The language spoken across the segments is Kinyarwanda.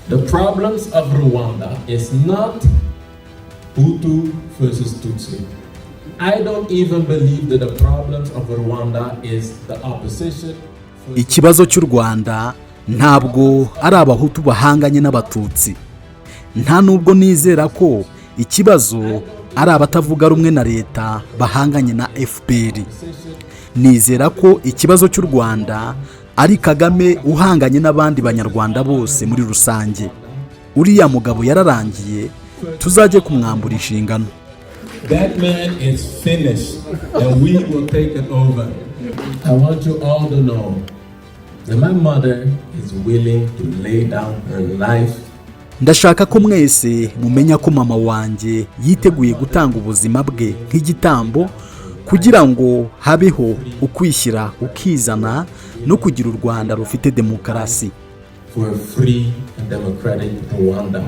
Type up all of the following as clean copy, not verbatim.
The problems of Rwanda is not Hutu versus Tutsi. I don't even believe that the problems of Rwanda is the opposition. Ikibazo cy'u Rwanda ntabwo ari Abahutu bahanganye n'Abatutsi. Nta nubwo nizera ko ikibazo ari abatavuga rumwe na leta bahanganye na FPR. Nizera ko ikibazo cy'u Rwanda ari Kagame uhanganye n'abandi Banyarwanda bose muri rusange. Uriya mugabo yararangiye, tuzajye kumwambura inshingano. That man is finished and we will take it over. I want you all to know that my mother is willing to lay down her life. Ndashaka ko mwese mumenya ko mama wanjye yiteguye gutanga ubuzima bwe nk'igitambo kugira ngo habeho ukwishyira ukizana no kugira u Rwanda rufite demokarasi. For a free and democratic Rwanda.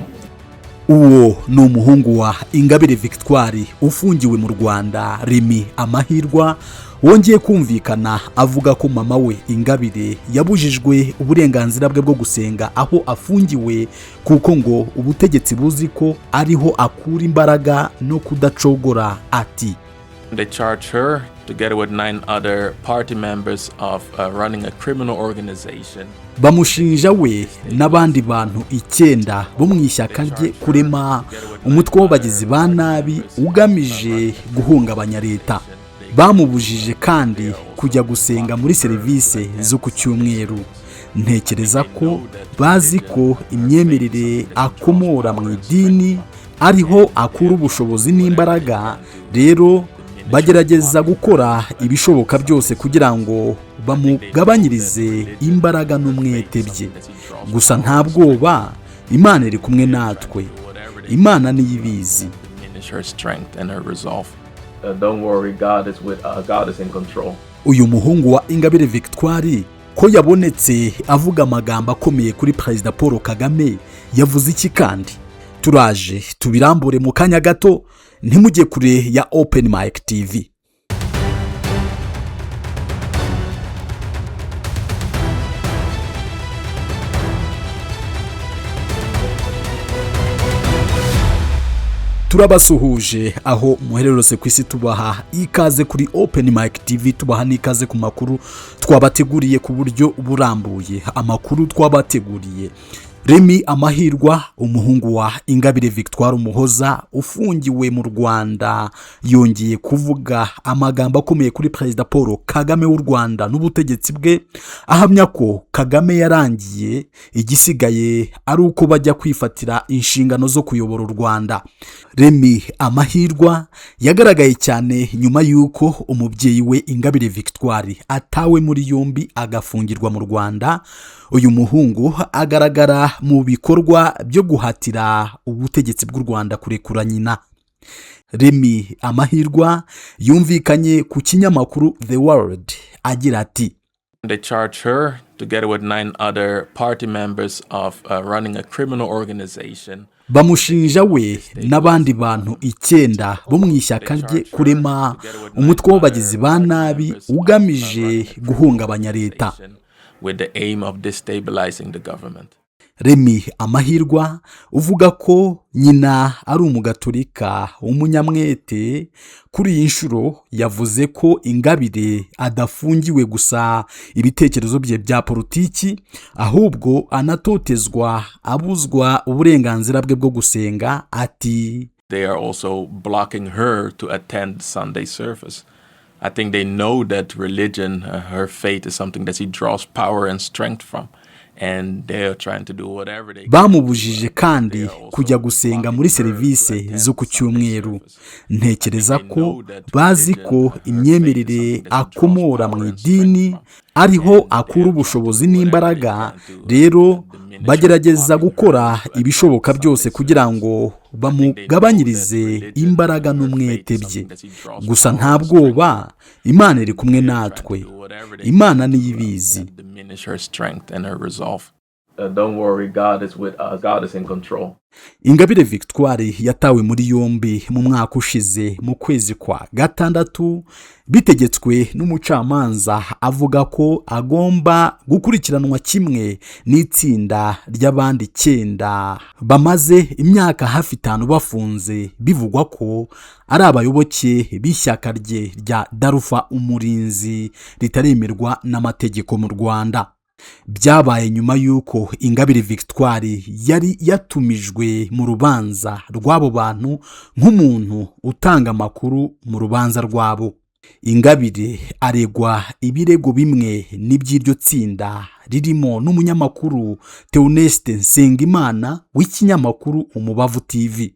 Uwo ni umuhungu wa Ingabire Victoire ufungiwe mu Rwanda, Remy Amahirwa, wongeye kumvikana avuga ko mama we Ingabire yabujijwe uburenganzira bwe bwo gusenga aho afungiwe, kuko ngo ubutegetsi buzi ko ariho akura imbaraga no kudacogora. Ati: They charge her, together with nine other party members, of running a criminal organization. Bamushinja we n'abandi bantu icyenda bo mu ishyaka rye kurema umutwe w'abagizi ba nabi ugamije guhungabanya leta. Bamubujije kandi kujya gusenga muri serivisi zo ku cyumweru. Ntekereza ko bazi ko imyemerere akomora mu idini ariho akura ubushobozi n'imbaraga. Rero bagerageza gukora ibishoboka byose kugira ngo bamugabanyirize imbaraga n'umwete bye. Gusa nta bwoba, Imana iri kumwe natwe, Imana niyo ibizi. Diminish her strength and her resolve. Don't worry, God is with God is in control. Uyu muhungu wa Ingabire Victoire ko yabonetse avuga amagambo akomeye kuri Perezida Paul Kagame, yavuze iki? Kandi turaje tubirambure mu kanya gato. Ntimujye kure ya Open Mic TV. Turabasuhuje aho muhererose ku isi, tubaha ikaze kuri Open Mic TV, tubaha n'ikaze ku makuru twabateguriye ku buryo burambuye. Amakuru twabateguriye: Remy Amahirwa, umuhungu wa Ingabire Victoire Umuhoza ufungiwe mu Rwanda, yongeye kuvuga amagambo akomeye kuri Perezida Paul Kagame w'u Rwanda n'ubutegetsi bwe, ahamya ko Kagame yarangiye, igisigaye ari uko bajya kwifatira inshingano zo kuyobora u Rwanda. Remy Amahirwa yagaragaye cyane nyuma y'uko umubyeyi we Ingabire Victoire atawe muri yombi agafungirwa mu Rwanda. Uyu muhungu agaragara mu bikorwa byo guhatira ubutegetsi bw'u Rwanda kurekura nyina. Remy Amahirwa yumvikanye ku kinyamakuru The World agira ati: They charge her, together with nine other party members, of running a criminal organization. Bamushinja we n'abandi bantu icyenda bo mu ishyaka rye kurema umutwe w'abagizi ba nabi ugamije guhungabanya leta. With the aim of destabilizing the government. Remy Amahirwa uvuga ko nyina ari Umugatolika w'umunyamwete, kuri iyi nshuro yavuze ko Ingabire adafungiwe gusa ibitekerezo bye bya politiki, ahubwo anatotezwa abuzwa uburenganzira bwe bwo gusenga. Ati: They are also blocking her to attend Sunday service. I think they know that religion, her faith, is something that she draws power and strength from. And they are trying to do whatever they can. Bamubujije kandi kujya gusenga muri serivisi zo ku cyumweru. Ntekereza ko bazi ko imyemerere akomora mu idini ariho akura ubushobozi n'imbaraga. Rero bagerageza gukora ibishoboka byose kugira ngo bamugabanyirize imbaraga n'umwete bye. Gusa nta bwoba, Imana iri kumwe natwe, Imana niyo ibizi. Diminish her strength and her resolve. Don't worry, God is with us. God is in control. Ingabire Victoire yatawe muri yombi mu mwaka ushize mu kwezi kwa gatandatu, bitegetswe n'umucamanza, avuga ko agomba gukurikiranwa kimwe n'itsinda ry'abandi icyenda bamaze imyaka hafi 5 bafunze, bivugwa ko ari abayoboke b'ishyaka rye rya DALFA Umurinzi ritaremerwa n'amategeko mu Rwanda. Byabaye nyuma y'uko Ingabire Victoire yari yatumijwe mu rubanza rw'abo bantu nk'umuntu utanga amakuru mu rubanza rwabo. Ingabire aregwa ibirego bimwe n'iby'iryo tsinda ririmo n'umunyamakuru Theoneste Nsengimana w'ikinyamakuru Umubavu TV.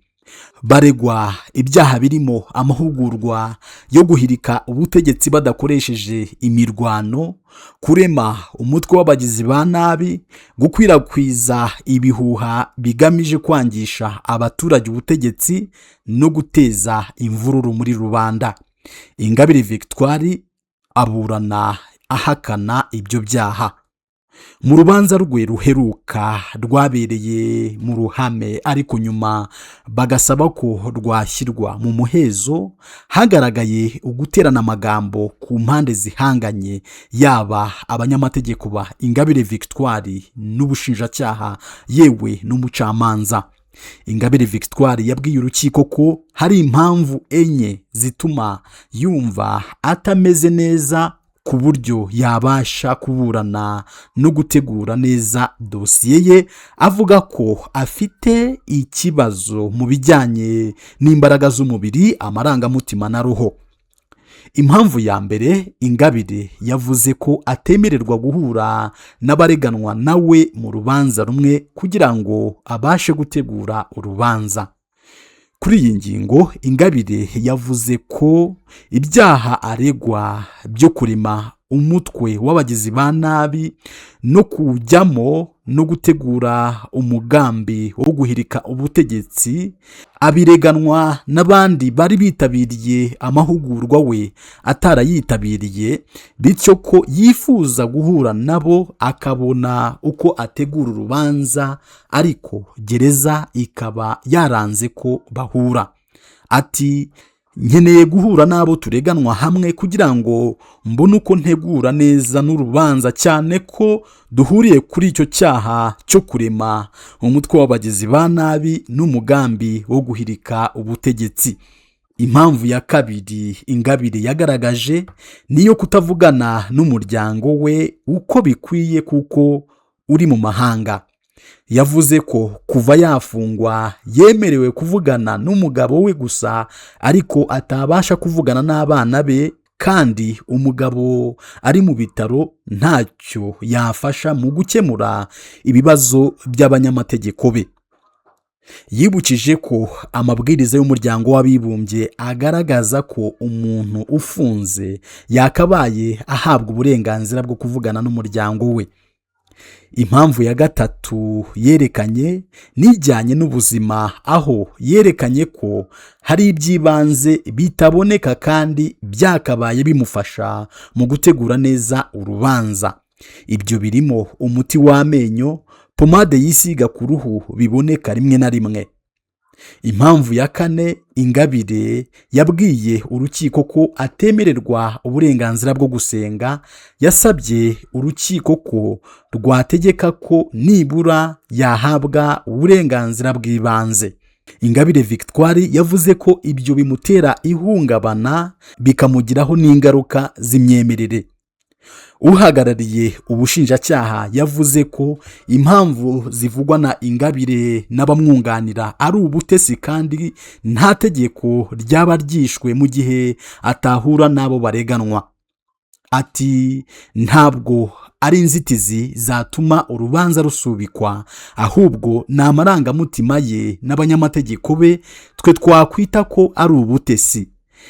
Baregwa ibyaha birimo amahugurwa yo guhirika ubutegetsi badakoresheje imirwano, kurema umutwe w'abagizi ba nabi, gukwirakwiza ibihuha bigamije kwangisha abaturage ubutegetsi no guteza imvururu muri rubanda. Ingabire Victoire aburana ahakana ibyo byaha. Mu rubanza rwe ruheruka rwabereye mu ruhame, ariko nyuma bagasaba ko rwashyirwa mu muhezo, hagaragaye uguterana amagambo ku mpande zihanganye, yaba abanyamategeko ba Ingabire Victoire n'ubushinjacyaha, yewe n'umucamanza. Ingabire Victoire yabwiye urukiko ko hari impamvu enye zituma yumva atameze neza ku buryo yabasha kuburana no gutegura neza dosiye ye. Avuga ko afite ikibazo mu bijyanye n'imbaraga z'umubiri, amarangamutima na roho. Impamvu ya mbere, Ingabire yavuze ko atemererwa guhura n'abareganwa nawe mu rubanza rumwe kugira ngo abashe gutegura urubanza. Kuri iyi ngingo, Ingabire yavuze ko ibyaha aregwa byo kurema umutwe w'abagizi ba nabi no kuwujyamo no gutegura umugambi wo guhirika ubutegetsi abireganwa n'abandi bari bitabiriye amahugurwa we atarayitabiriye, bityo ko yifuza guhura nabo akabona uko ategura urubanza, ariko gereza ikaba yaranze ko bahura. Ati: "Nkeneye guhura n'abo tureganwa hamwe kugira ngo mbone uko ntegura neza n'urubanza, cyane ko duhuriye kuri icyo cyaha cyo kurema umutwe w'abagizi ba nabi n'umugambi wo guhirika ubutegetsi." Impamvu ya kabiri Ingabire yagaragaje niyo kutavugana n'umuryango we uko bikwiye kuko uri mu mahanga. Yavuze ko kuva yafungwa yemerewe kuvugana n'umugabo we gusa, ariko atabasha kuvugana n'abana be, kandi umugabo ari mu bitaro ntacyo yafasha mu gukemura ibibazo by'abanyamategeko be. Yibukije ko amabwiriza y'Umuryango w'Abibumbye agaragaza ko umuntu ufunze yakabaye ahabwa uburenganzira bwo kuvugana n'umuryango we. Impamvu ya gatatu yerekanye n'ijyanye n'ubuzima, aho yerekanye ko hari iby'ibanze bitaboneka kandi byakabaye bimufasha mu gutegura neza urubanza. Ibyo birimo umuti w'amenyo, pomade yisiga ku ruhu biboneka rimwe na rimwe. Impamvu ya kane, Ingabire yabwiye urukiko ko atemererwa uburenganzira bwo gusenga. Yasabye urukiko ko rwategeka ko nibura yahabwa uburenganzira bw'ibanze. Ingabire Victoire yavuze ko ibyo bimutera ihungabana, bikamugiraho n'ingaruka z'imyemerere. Uhagarariye ubushinjacyaha yavuze ko impamvu zivugwa na Ingabire n'abamwunganira ari ubutesi, kandi nta tegeko ryaba ryishwe mu gihe atahura n'abo bareganwa. Ati: "Ntabwo ari inzitizi zatuma urubanza rusubikwa, ahubwo ni amarangamutima ye n'abanyamategeko be, twe twakwita ko ari ubutesi.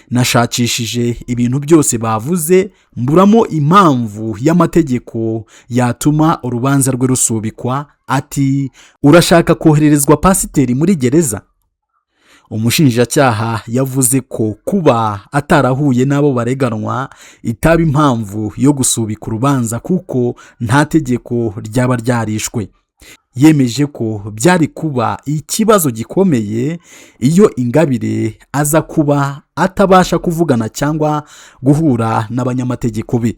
Nashakishije ibintu byose bavuze, mburamo impamvu y'amategeko yatuma urubanza rwe rusubikwa." Ati: "Urashaka kohererezwa pasiteri muri gereza?" Umushinjacyaha yavuze ko kuba atarahuye n'abo bareganwa itaba impamvu yo gusubika urubanza, kuko nta tegeko ryaba ryarishwe. Yemeje ko byari kuba ikibazo gikomeye iyo Ingabire aza kuba atabasha kuvugana cyangwa guhura n'abanyamategeko be.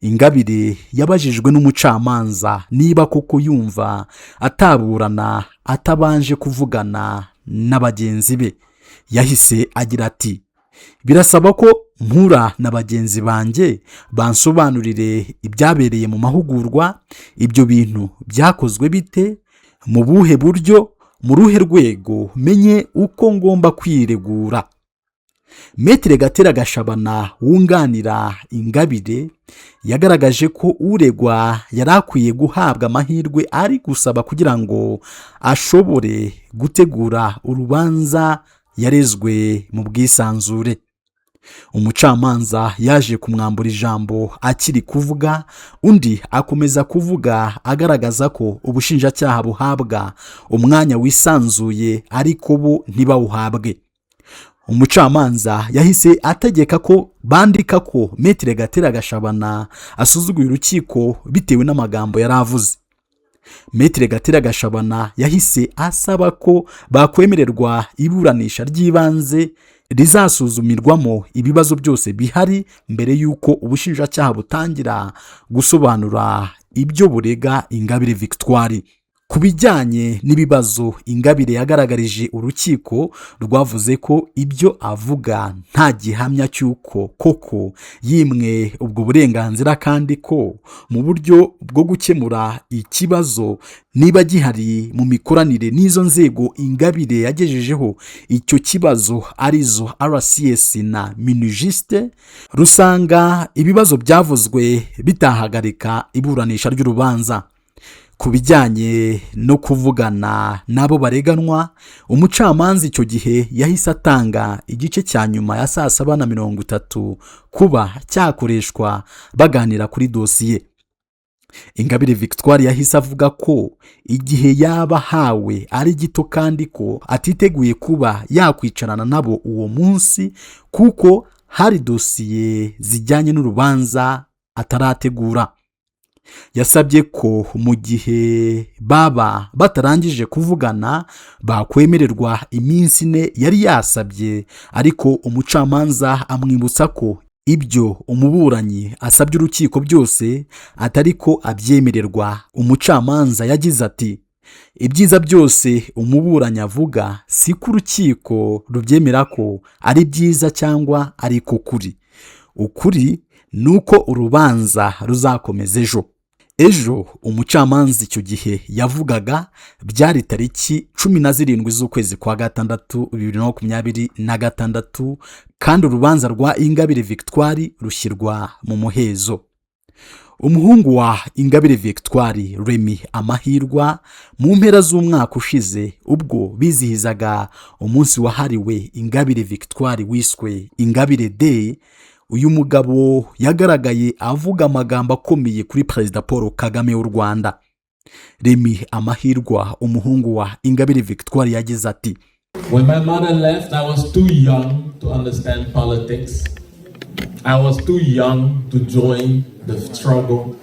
Ingabire yabajijwe n'umucamanza niba koko yumva ataburana atabanje kuvugana na bagenzi be. Yahise agira ati: "Birasaba ko mpura na bagenzi banjye, bansobanurire ibyabereye mu mahugurwa. Ibyo bintu byakozwe bite, mu buhe buryo, mu ruhe rwego, menye uko ngomba kwiregura." Maître Gatera Gashabana wunganira Ingabire yagaragaje ko uregwa yari akwiye guhabwa amahirwe ari gusaba kugira ngo ashobore gutegura urubanza yarezwe mu bwisanzure. Umucamanza yaje kumwambura ijambo akiri kuvuga, undi akomeza kuvuga agaragaza ko ubushinjacyaha buhabwa umwanya wisanzuye ariko bo ntibawuhabwe. Umucamanza yahise ategeka ko bandika ko Maître Gatera Gashabana asuzuguye urukiko bitewe n'amagambo yari avuze. Maître Gatera Gashabana yahise asaba ko bakwemererwa iburanisha ry'ibanze rizasuzumirwamo ibibazo byose bihari mbere y'uko ubushinjacyaha butangira gusobanura ibyo burega Ingabire Victoire. Ku bijyanye n'ibibazo Ingabire yagaragarije urukiko, rwavuze ko ibyo avuga nta gihamya cy'uko koko yimwe ubwo burenganzira, kandi ko mu buryo bwo gukemura ikibazo niba gihari mu mikoranire n'izo nzego Ingabire yagejejeho icyo kibazo, arizo RCS na MINIJUST, rusanga ibibazo byavuzwe bitahagarika iburanisha ry'urubanza. Ku bijyanye no kuvugana n'abo bareganwa, umucamanza icyo gihe yahise atanga igice cya nyuma ya 7:30 kuba cyakoreshwa baganira kuri dosiye. Ingabire Victoire yahise avuga ko igihe yaba ahawe ari gito kandi ko atiteguye kuba yakwicarana nabo uwo munsi, kuko hari dosiye zijyanye n'urubanza atarategura. Yasabye ko mu gihe baba batarangije kuvugana bakwemererwa iminsi 4 yari yasabye, ariko umucamanza amwibutsa ko ibyo umuburanyi asabye urukiko byose atari ko abyemererwa. Umucamanza yagize ati: "Ibyiza byose umuburanyi avuga si ko urukiko rubyemera ko ari byiza cyangwa ari ko kuri. Ukuri ni uko urubanza ruzakomeza ejo." Ejo umucamanza icyo gihe yavugaga byari tariki 17 z'ukwezi kwa gatandatu 2026, kandi urubanza rwa Ingabire Victoire rushyirwa mu muhezo. Umuhungu wa Ingabire Victoire, Remy Amahirwa, mu mpera z'umwaka ushize ubwo bizihizaga umunsi wahariwe Ingabire Victoire wiswe Ingabire Day, uyu mugabo yagaragaye avuga amagambo akomeye kuri Perezida Paul Kagame w'u Rwanda. Remy Amahirwa, umuhungu wa Ingabire Victoire, yagize ati: When my mother left, I was too young to understand politics. I was too young to join the struggle.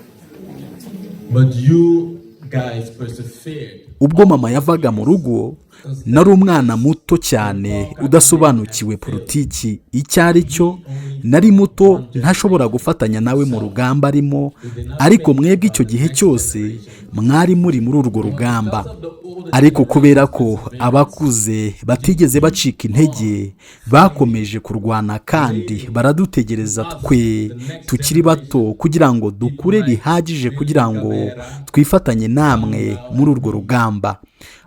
But you guys persevered. "Ubwo mama yavaga mu rugo nari umwana muto cyane udasobanukiwe politiki icyo ari cyo. Nari muto ntashobora gufatanya nawe mu rugamba arimo, ariko mwebwe icyo gihe cyose mwari muri muri urwo rugamba. Ariko kubera ko abakuze batigeze bacika intege, bakomeje kurwana kandi baradutegereza twe tukiri bato kugira ngo dukure bihagije kugira ngo twifatanye namwe muri urwo rugamba.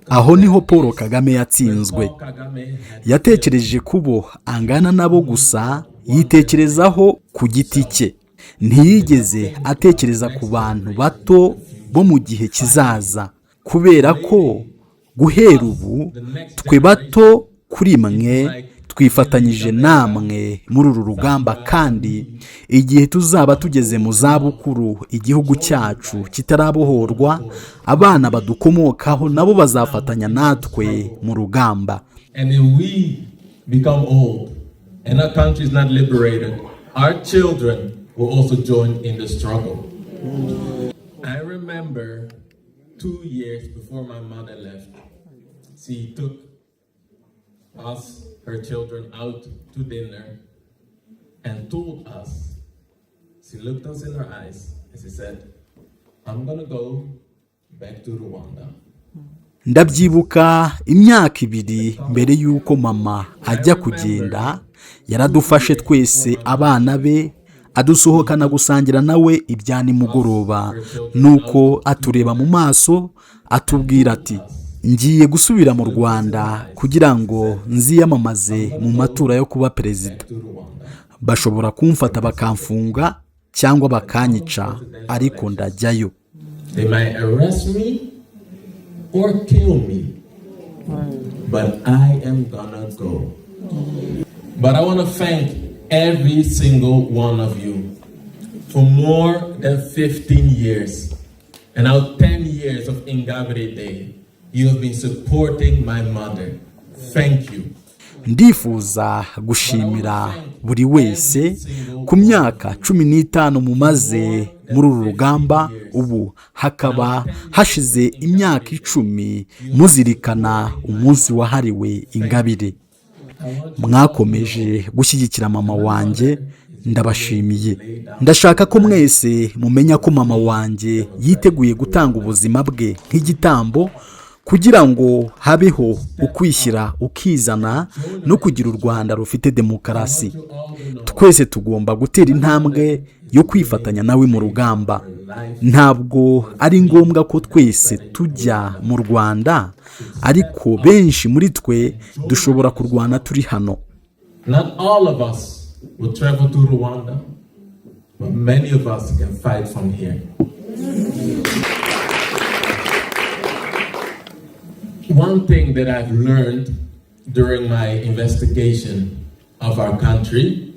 Aho niho Paul Kagame yatsinzwe. Yatekereje kubo angana nabo gusa, yitekerezaho ku giti cye, ntiyigeze atekereza ku bantu bato bo mu gihe kizaza, kubera ko guhera ubu twe bato kuri mwe twifatanyije namwe muri uru rugamba, kandi igihe tuzaba tugeze mu zabukuru, igihugu cyacu kitarabohorwa, abana badukomokaho nabo bazafatanya natwe mu rugamba." And if we become old and our country is not liberated, our children will also join in the struggle. I remember 2 years before my mother left, she took us, her children, out to dinner and told us, she looked us in her eyes and she said, "I'm gonna go back to Rwanda." Ndabyibuka, imyaka 2 mbere y'uko mama ajya kugenda, yaradufashe twese abana be, adusohokana gusangira nawe ibya nimugoroba. Nuko atureba mu maso, atubwira ati: "Ngiye gusubira mu Rwanda kugira ngo nziyamamaze mu matora yo kuba perezida. To Rwanda. Bashobora kumfata bakamfunga cyangwa bakanyica, ariko ndajyayo." "They might arrest me or kill me, but I am gonna go." But I want to thank every single one of you for more than 15 years and now 10 years of Ingabire Day. You have been supporting my mother. Thank you. Ndifuza gushimira buri wese ku myaka 15 mumaze muri uru rugamba, ubu hakaba hashize imyaka 10 muzirikana umunsi wahariwe Ingabire. Mwakomeje gushyigikira mama wanjye, ndabashimiye. Ndashaka ko mwese mumenya ko mama wanjye yiteguye gutanga ubuzima bwe nk'igitambo kugira ngo habeho ukwishyira ukizana no kugira u Rwanda rufite demokarasi. Twese tugomba gutera intambwe yo kwifatanya nawe mu rugamba. Ntabwo ari ngombwa ko twese tujya mu Rwanda, ariko benshi muri twe dushobora kurwana turi hano. Not all of us will travel to Rwanda, but many of us can fight from here. One thing that I've learned during my investigation of our country: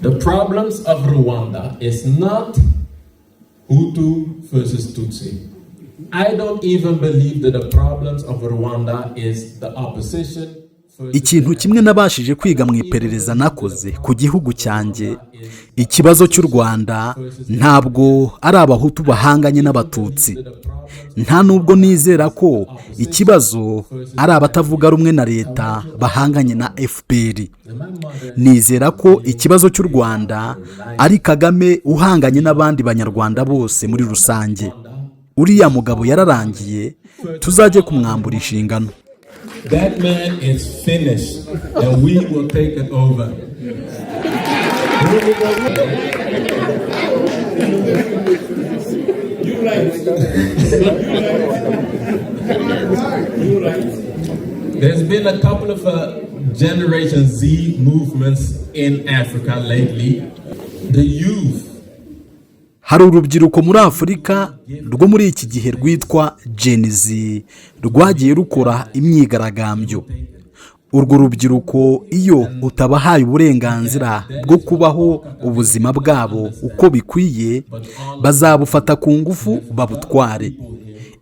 the problems of Rwanda is not Hutu versus Tutsi. I don't even believe that the problems of Rwanda is the opposition versus Ikintu kimwe nabashije kwiga mu iperereza nakoze ku gihugu cyanjye, ikibazo cy'u Rwanda ntabwo ari Abahutu bahanganye n'Abatutsi. Nta nubwo nizera ko ikibazo ari abatavuga rumwe na leta bahanganye na FPR. Nizera ko ikibazo cy'u Rwanda ari Kagame uhanganye n'abandi Banyarwanda bose muri rusange. Uriya mugabo yararangiye, tuzajye kumwambura inshingano. That man is finished, and we will take it over. You right. You right. There's been a couple of Generation Z movements in Africa lately. The youth Hari urubyiruko muri Afurika rwo muri iki gihe rwitwa Gen Z rwagiye rukora imyigaragambyo. Urwo rubyiruko, iyo utabahaye uburenganzira bwo kubaho ubuzima bwabo uko bikwiye, bazabufata ku ngufu babutware.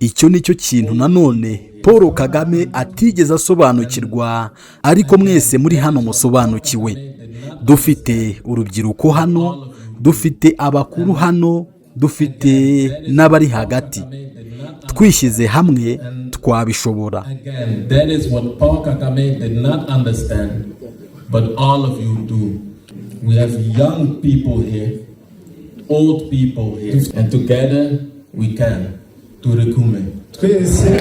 Icyo ni cyo kintu nanone Paul Kagame atigeze asobanukirwa, ariko mwese muri hano musobanukiwe. Dufite urubyiruko hano, dufite abakuru hano, dufite n'abari hagati. Twishyize hamwe twabishobora. Again, that is what Paul Kagame did not understand, but all of you do. We have young people here, old people here, and together we can. Turi kumwe. Twese.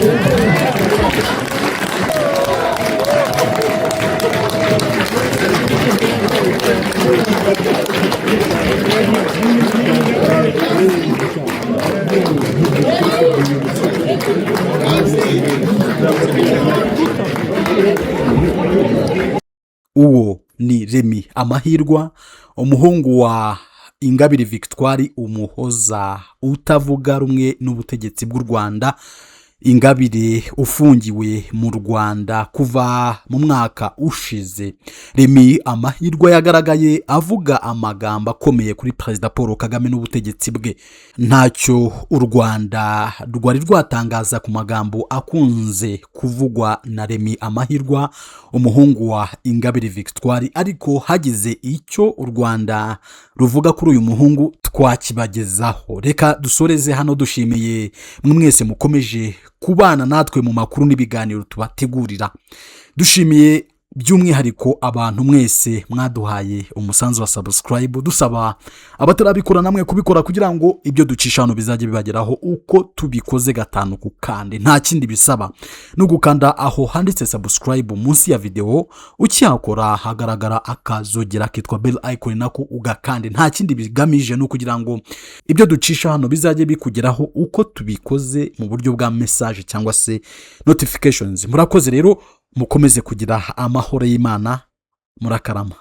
Uwo ni Remy Amahirwa, umuhungu wa Ingabire Victoire Umuhoza utavuga rumwe n'ubutegetsi bw'u Rwanda, Ingabire ufungiwe mu Rwanda kuva mu mwaka ushize. Remy Amahirwa yagaragaye avuga amagambo akomeye kuri Perezida Paul Kagame n'ubutegetsi bwe. Ntacyo u Rwanda rwari rwatangaza ku magambo akunze. kuvugwa na Remy Amahirwa, umuhungu wa Ingabire Victoire. Ariko hagize icyo u Rwanda ruvuga kuri uyu muhungu, twakibagezaho. Reka dusoreze hano, dushimiye mwe mwese mukomeje kubana natwe mu makuru n'ibiganiro tubategurira. Dushimiye by'umwihariko abantu mwese mwaduhaye umusanzu wa subscribe, dusaba abatarabikora namwe kubikora kugira ngo ibyo ducisha hano bizajye bibageraho uko tubikoze gatanu ku kandi. Nta kindi bisaba, no gukanda aho handitse subscribe munsi ya videwo. Ukihakora hagaragara akazogera kitwa bell icon, nako ugakande. Nta kindi bigamije, ni ukugira ngo ibyo ducisha hano bizajye bikugeraho uko tubikoze mu buryo bwa message cyangwa se notifications. Murakoze rero, mukomeze kugira amahoro y'Imana, murakarama.